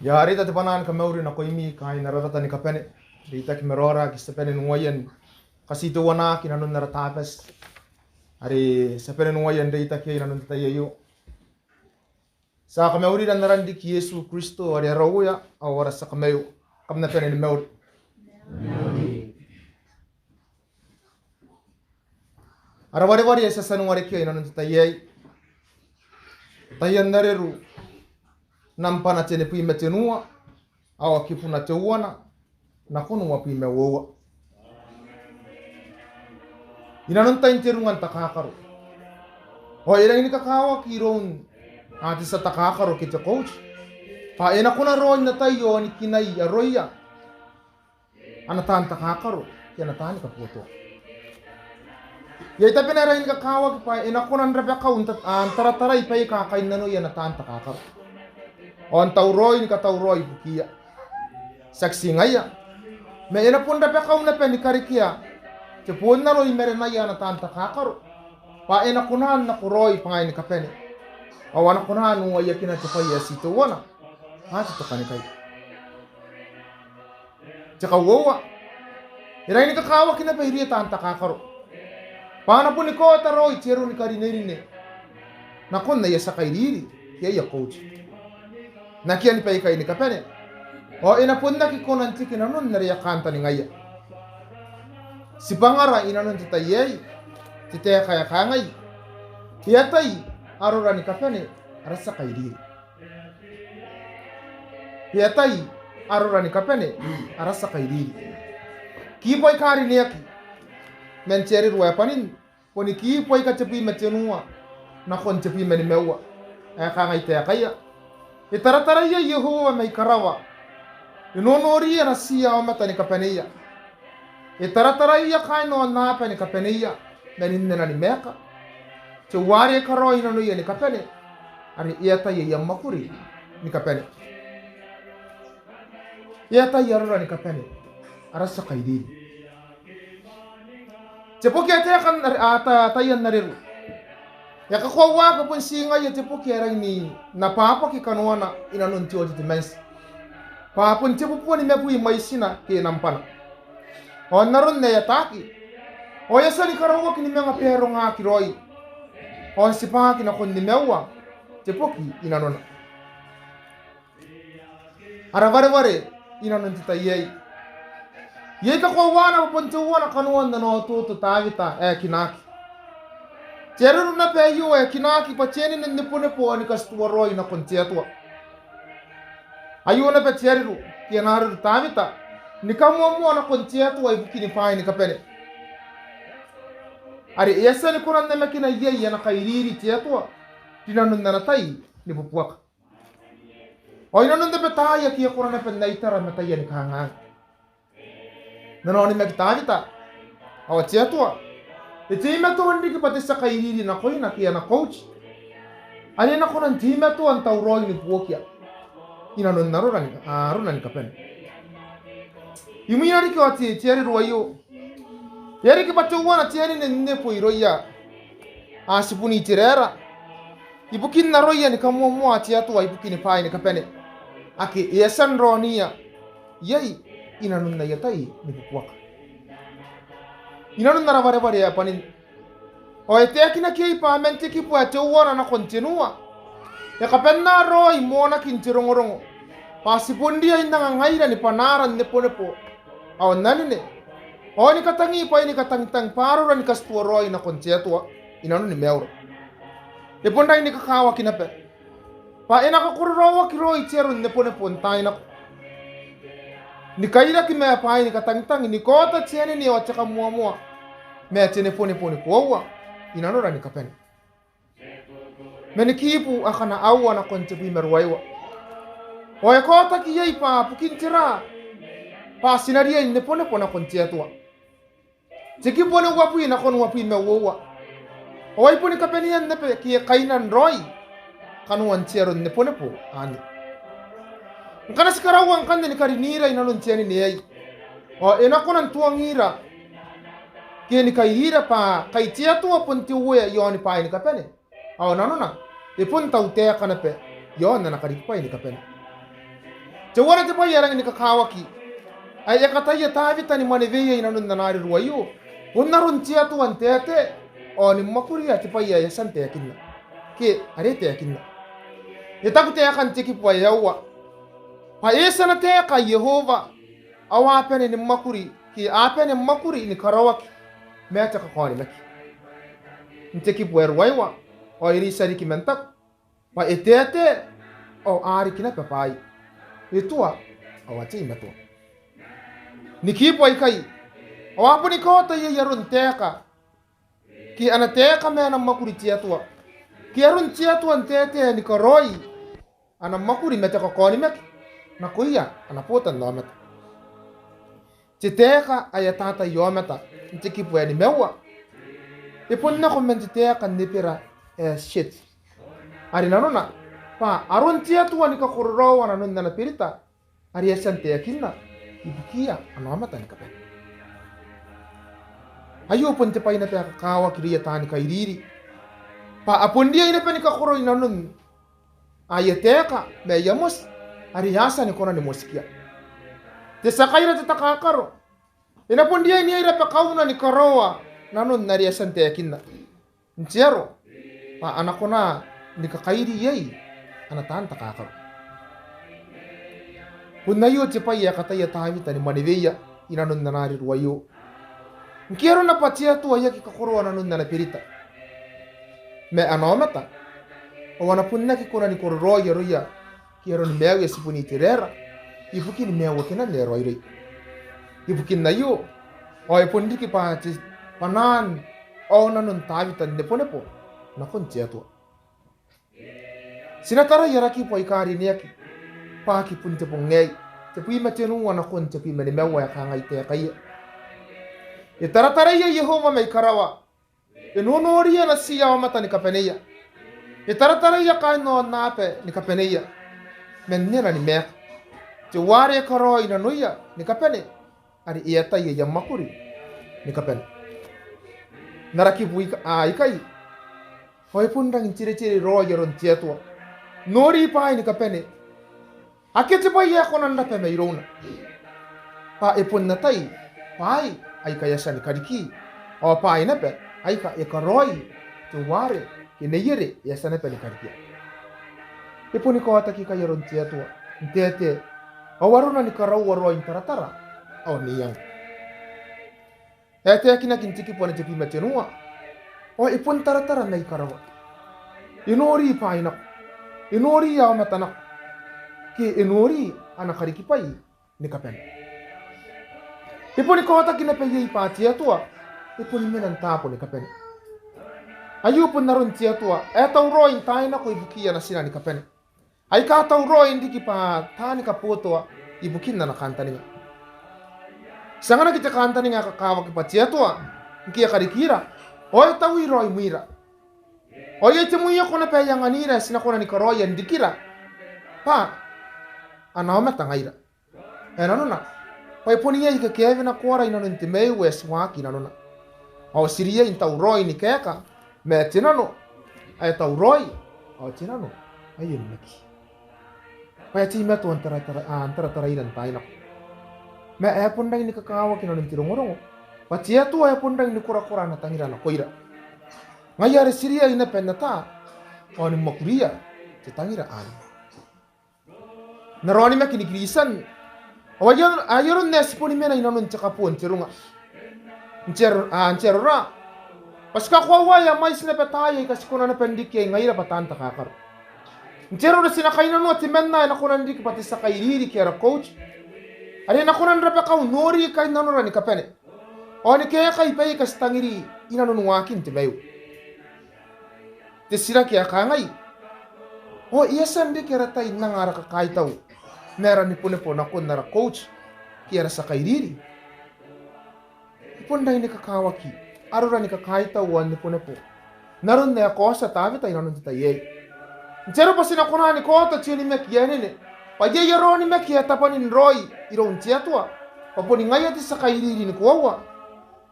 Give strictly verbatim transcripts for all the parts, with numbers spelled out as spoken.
I a reita te bwanaa ni kamauri nakoimi kaain ara tabo ni kabane, reitaki ma raora ake ti a bane n uaia ni katiteuanaki inanon ara Tabati are ti a bane n uaia n reitaki inanon te tai aio. Ti a kamaurira n aran riki Iesu Kristo are ara Uea ao ara tia Kamaiu. Kam na bane ni mauri. Ara wareware ae ti a tia ni warekia inanon te tai aei, Taian Areru, nambwa tenibwi ma tenua, ao kibuna teuana nakon uabwi ma uoua. Inanon tain te runga n takakaro, ao e rangi ni kakawaki iroun te tia takakaro ke te coach bwa e na kona raoi n atai ao ni kinai aroia ana taan takakaro ke ana taani kaboto. Iai tabena ae rangi ni kakawaki bwa e na kona n rabakau n ta-, n taratarai baika kainnanoia ana taan takakaro ao n tauraoi ni katauraoi ibukiia. Tiaki ti ngaia, ma e na bon rabakau naba ni karekea te boonnaro i marenaia ana taan takakaro bwa e na kona n nakoraoi bwaai ni kabane ao a na kona n uaiakina te bwai ae ti teuana bwa te tokanikai. Te kauoua, e rangi ni kakawaki naba irouia taan takakaro bwa a na boni kaota raoi te aro ni karinerine nakon aia tia kairiri ke aia coach n akean baikai ni kabane, ao e na bon aki kona n tiki nanon are a kaantaningaia. Tibwangara inanon te tai aei te taeka ae kangai: E atai arora ni kabane ara tia kairiri. E atai arora ni kabane ara tia kairiri. Kibu aika rineaki man te Areru ae bwanin, boni kibu aika tebwi ma tenua nakon tebwi ma nimaua, ae kangai taekaia: E tarataraia Iehova mai karawa, e nonori ana tia aomata ni kabaneia. E tarataraia kaain aonnaba ni kabaneia man innena ni maeka, teuare e karaoi nanoia ni kabane, are e atai aia mwakuri ni kabane. E atai arora ni kabane ara tia kairiri. Te boki ae Taekan Are-, a, Ta-, Taian Areru e kakoauaki bon ti ngaia te boki ae rangi n abwabwaki kanoana inanon te Old Testament bwa bon tebubua nimabwi mwaitina ke nambwana. Ao n aron ae ataaki ao e a tia ni karauaki ni manga barongaki raoi ao n tibwaki nakon nimaua te boki inanona. Ara wareware inanon te tai aei, iai kakoauana bwa bon teuana kanoan ana ototo Tawita ae kinaaki. Te Areru naba aio ae kinaaki bwa te anene n nebonebo ao ni katituaraoi nakon te Atua. Aio naba te Areru ke ana Areru Tawita ni kamoamoa nakon te Atua ibukini bwaai ni kabane, are e a tia ni kona n namakina iai ana kairiri te Atua rinanon ana tai ni bubuaka. Ao inanon naba taai ake a kona naba n aitara ma taiani kanganga. N ana onimaki Tawita, ao te Atua e teimatoa n riki bwa te tia kairiri nakoina ke ana coach are e na kona n teimatoa n tauraoi ni buokia inanon arora ni, arona ni kabane. Imwina riki ao te, te Areru aio e a riki bwa teuana te anene n nebo irouia a tibun Iteraera ibukin aroia ni kamoamoa te Atua ibukini bwaai ni kabane ake e a tia n raoniia iai inanon aia tai ni bubuaka. Inanon ara wareware ae bwanin, ao e taekinaki iai bwa man te kibu ae teuana nakon tenua e kabanea raoi moanakin te rongorongo bwa ti bon riai n anga ngaira ni bwanaara n nebonebo ao n anene ao ni katangi bwaai ni katangitang bwa arora ni katituaraoi nakon te Atua inanoni maiura. E bon rangi ni kakawaki naba bwa e na kakororaoaki raoi te aro n nebonebo n taai nako ni kairaki ma bwaai ni katangitang ni kaota te anene ao te kamoamoa ma te nebonebo ni koaua inanora ni kabane. Man kibu akana aua nakon tebwi ma ruaiwa, ao e kaotaki iai bwa bukin tera bwa ti na riai n nebonebo nakon te Atua. Te kibu ae uabwi nakon uabwi ma uoua, ao ai boni kabanean naba ke kainan raoi kanoan te aro n nebonebo anne. Ngkana ti karaua ngkanne ni karinira inanon te anene aei, ao e na kona n tuangira ke ni kairira bwa kai te Atua bon te Uea i aoni bwaai ni kabane, ao nanona e bon tautaeka naba i aon ana karikibwai ni kabane. Teuana te bwai ae rangi ni kakawaki ae e kataia Tawita ni mwaneweia i nanon ana areru aio, bon aron te Atua n taetae ao ni mwakuria te bwai ae e a tia n taekinna, ke are e taekinna. E taku taekan te kibu ae aua bwa e eti ana taeka Iehova, ao a bane ni mwakuri, ke a bane mwakuri ni karaoaki ma te kakaonimaki. N te kibu ae ruaiwa ao e reitia riki man taku bwa e taetae ao a riki naba bwaai, e tua ao a teimatoa. Ni kibu aikai ao a boni kaota iai aron taeka, ke ana taeka ma ana mwakuri te Atua, ke aron te Atua n taetae ni karaoi ana mwakuri ma te kakaonimaki nakoia ana botannaomata. Te taeka ae atataia aomata n te kibu ae nimaua e bon nako man te taeka n Ebera ae shet, are nanona bwa aron te Atua ni kakororaoa nanon ana berita are e a tia n taekinna ibukiia ana aomata ni kabane. Aio bon te bwai naba ae kakawaki irouia taani kairiri, bwa a bon riai naba ni kakoro i nanon aia taeka ma aia moti are a tia ni kona ni motikia. Te tia kaira te takakaro e na bon riai n iai rabakauna ni karaoa nanon are e a tia n taekinna, n te aro bwa a na kona ni kakairi iai ana taan takakaro. Bon aio te bwai ae kataia Tawita ni mwaneweia i nanon ana areru aio. Ngke arona bwa te Atua e aki kakoroa nanon ana berita ma ana aomata, ao a na bon aki kona ni kororaoi aroia ke aroni maiu ae tibun Iteraera ibukin maiuakinan ae raoiroi. Ibukin aio ao e bon riki bwa te bwanaan ao nanon Tawita n nebonebo nakon te Atua. Ti na tarai ara kibu aika rineaki bwa aki bon te bong aei, tebwi ma tenua nakon tebwi ma nimaua, ae kangai taekaia: E tarataraia Iehova mai karawa, e nonoria natiia aomata ni kabaneia. E tarataraia kaain aonnaba ni kabaneia man nena ni maeka, teuare e karaoi nanoia ni kabane are e atai aia mwakuri ni kabane. N ara kibu aika-, aikai ao e bon rangi n teretere raoi aron te Atua. Nori bwaai ni kabane. Akea te bwai ae kona n raba mairouna. Bwa e bon atai bwaai aika e a tia ni kariki, ao bwaai naba aika e karaoi teuare ke neiere e a tia naba ni karikia. E boni kaotaki ikai aron te Atua n taetae, ao arona ni karaua raoi n taratara ao n iango. E taekinaki n te kibu ae tebwi ma tenua, ao e bon taratara mai karawa. E nori bwaai nako, e nori aomata nako, ke e nori ana karikibwai ni kabane. E boni kaotaki naba iai bwa te Atua e boni mena n taabo ni kabane. Aio bon aron te Atua ae tauraoi n taai nako ibukiia natina ni kabane, aika tauraoi n riki bwa taani kabotoa ibukin ana kantaninga. Ti anganaki te kantaninga ae kakawaki bwa te Atua ngke e karikira ao e taui raoi mwira, ao iai te mwioko naba ae e anganira ae ti na kona ni karaoia n rikira bwa ana aomata ngaira. Ae nanona bwa e bon iai kakaewena koara i nanon te maiu ae ti waaki i nanona, ao ti riai n tauraoi ni kaeka ma te nano ae tauraoi ao te nano ae onimaki, bwa e teimatoa n taratara, a, n tarataraira n taai nako. Ma e bon rangi ni kakawaki i nanon te rongorongo bwa te Atua e bon rangi ni korakora ana tangira nakoira, ngaia are ti riai naba n ata ao ni mwakuria te tangira anne. N ara onimaki ni Kiritian, ao ai aron, ai aron ae ti boni mena i nanon te kabo n te runga, n te aro, a, n te aro ra bwa ti kakoaua ae a mwaiti naba taai aika ti kona naba n riki iai ngaira bwa taan takakaro. N te aro ra ti na kainnanoa temanna ae na kona n riki bwa te tia kairiri ke ara coach, are e na kona n rabakau n nori kainnanora ni kabane ao ni kaekai baika ti tangiri i nanon waakin te maiu. Te titiraki ae kangai: ao e a tia n reke ara tai n anga ara kakaitau ma ara nebonebo nakon ara coach ke ara tia kairiri? E bon rangi ni kakawaki arora ni kakaitau ao n nebonebo n aron ae kaotia Tawita i nanon te tai aei. N te aro bwa ti na kona ni kaota te onimaki ae nene bwa iai ara onimaki ae tabwanin raoi iroun te Atua, bwa boni ngaia te tia kairiri ni koaua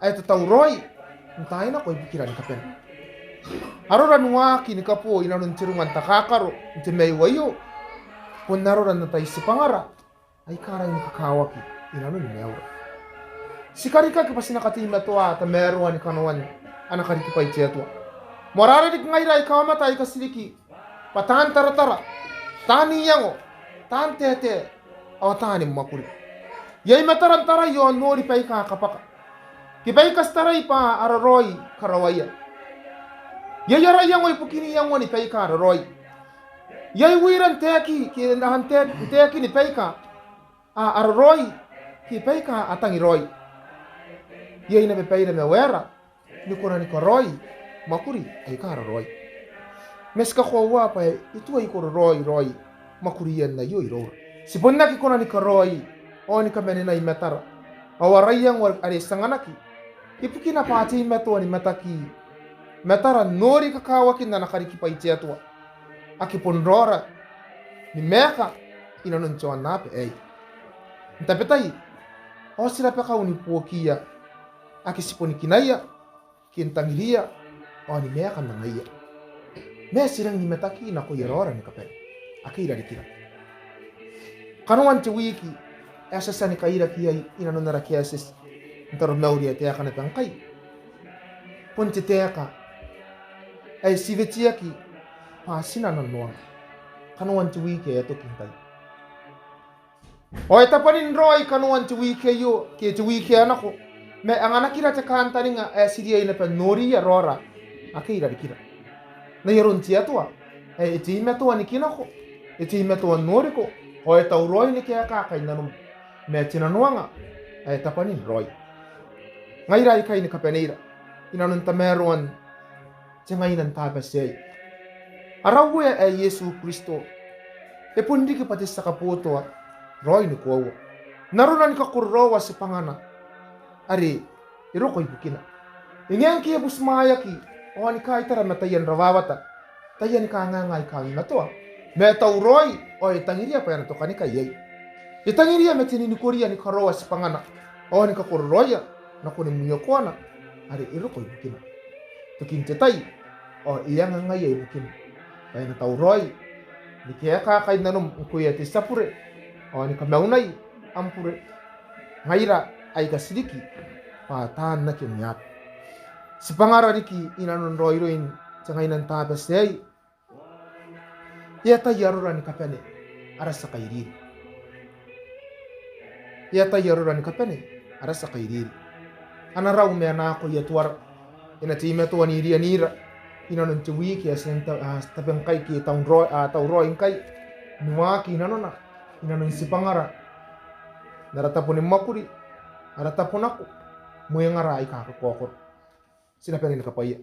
ae tatauraoi n taai nako ibukira ni kabane. Arora n waaki ni kabo i nanon te runga n takakaro n te maiu aio bon arora n atai tibwangara aika rangi ni kakawaki inanoni maiura. Ti karikaki bwa ti na kateimatoa tamaroan kanoan ana karikibwai te Atua. Moarara riki ngaira aika aomata aika ti riki bwa taan taratara, taan iango, taan taetae, ao taani mwakuri. Iai mataran tarai ao n nori baika kabwaka, ke baika ti tarai bwa a raraoi karawaia. Iai ara iango ibukin iangoan baika raraoi. Iai wiran taeki ke n taekin baika a raraoi ke baika a tangi raoi. Iai naba baira ma waera ni kona ni karaoi mwakuri aika raraoi. Ma ti kakoaua bwa e tuai kororaoi raoi mwakurian aio iroura. Ti bon aki kona ni karaoi ao ni kamanenai matara ao ara iango are ti anganaki ibukina bwa a teimatoa ni mataki matara n nori kakawakin ana karikibwai te Atua ake bon raora ni maeka inanon te aonnaba aei. N tabetai ao ti rabakau ni buokiia ake ti boni kinaia ke n tangiriia ao ni maeka ma ngaiia. Ma ti rangi ni mataki nakoia raora ni kabane ake i rarikira. Kanoan te wiki ae ti a tia ni kairaki iai inanon ara kaetieti n taromauri ae taeka naba ngkai bon te taeka ae ti weteaki bwa ti na nanoanga. Kanoan te wiki ae e a toki ngkai. Ao e tabwanin raoi kanoan te wiki aio ke te wiki ae nako, ma e anganakira te kantaninga ae ti riai naba n noriia raora ake i rarikira. N ai aron te Atua ae e teimatoa ni kinako, e teimatoa n noriko, ao e tauraoi ni kaeka kainnanomi, ma te nanoanga ae tabwanin raoi. Ngaira aikai ni kabaneira inanon tamaroan te ngaina n Tabati aei. Ara Uea ae Iesu Kristo e bon riki bwa te tia kabotoa raoi ni koaua n arona ni kakororaoa tibwangana are e roko ibukina. E ngae ngke e butimwaeaki ao ni kaitara ma taian rawawata, taian kangaanga aika matoa, ma e tauraoi ao e tangiria bwa e na tokanikai iai. E tangiria ma te ninikoria ni karaoa tibwangana ao ni kakororaoia nakoni mwiokoana are e roko ibukina. Tokin te tai ao e anga ngaia ibukina bwa e na tauraoi ni kaeka kainnanomi ngkoe ae te tia bure ao ni kamaunai am bure, ngaira aika ti riki bwa taan aki ongeaba. Tibwangara riki inanon raoiroin te ngaina n Tabati aei e atai arora ni kabane ara tia kairiri. E atai arora ni kabane ara tia kairiri. Ana rau ma ana ako Atuara e na teimatoa n irianira inanon te wiki ae ti na ta-, a, tabe ngkai ke taun raoi, a, tauraoi ngkai, ni waaki inanona inanon tibwangara n ara tabo ni mwakuri, ara tabo nako, mwengara aika kakaokoro. Ti na bane ni kabwaia.